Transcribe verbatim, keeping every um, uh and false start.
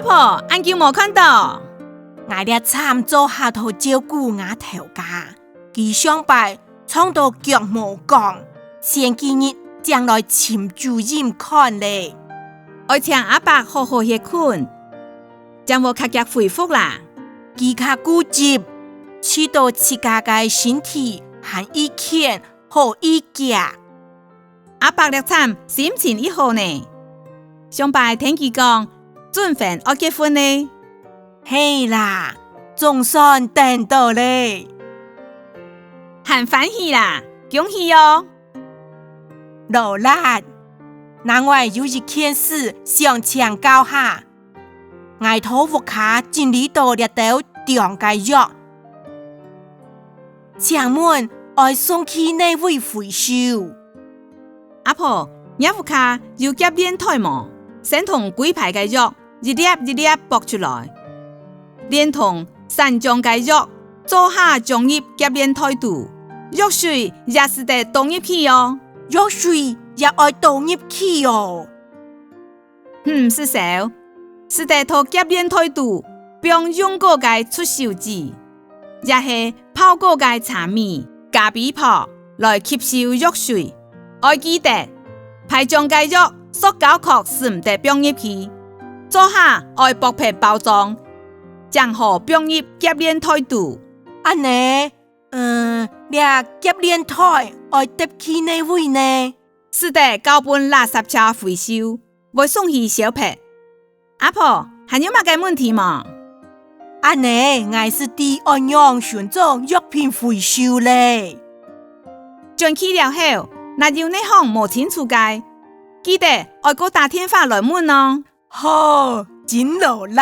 婆，恁久無看到。𠊎這站做下都照顧吾頭家，佢上擺撞到腳無光，前幾日正來尋主任看咧。愛請阿伯好好歇睏，正會較遽恢復啦。佢較固執，試著自家个身體還已健好已遽。阿伯這站心情已好呢，上擺聽佢講，準分愛結婚呢。係啦，總算等到咧。還歡喜啦，恭喜哦！勞力，另外有一件事想請教下， 𠊎在屋下整理到這兜中个藥，請問愛送去哪位回收？阿婆，若屋下有夾鏈袋無？先同歸排个藥一粒一粒剝出來，連同散裝个藥做下裝入夾鏈袋肚，藥水也使得倒入去哦。藥水也愛倒入去哦。 毋使愁，使得在夾鏈袋肚放用過个捽手紙，也係泡過个茶米、咖啡粕來吸收藥水。愛記得，排裝个藥塑膠殼使毋得放入去，做下愛剝忒包裝，正好放入夾鏈袋肚。恁呢，嗯，這夾鏈袋愛擲去哪位呢？使得交分垃圾車回收， 會送去燒忒。阿婆，還有麼个問題無？恁呢，𠊎就知愛仰尋找藥品回收咧。轉去了後，若有哪項無清楚个，記得愛過打電話來問哦。好，真勞力。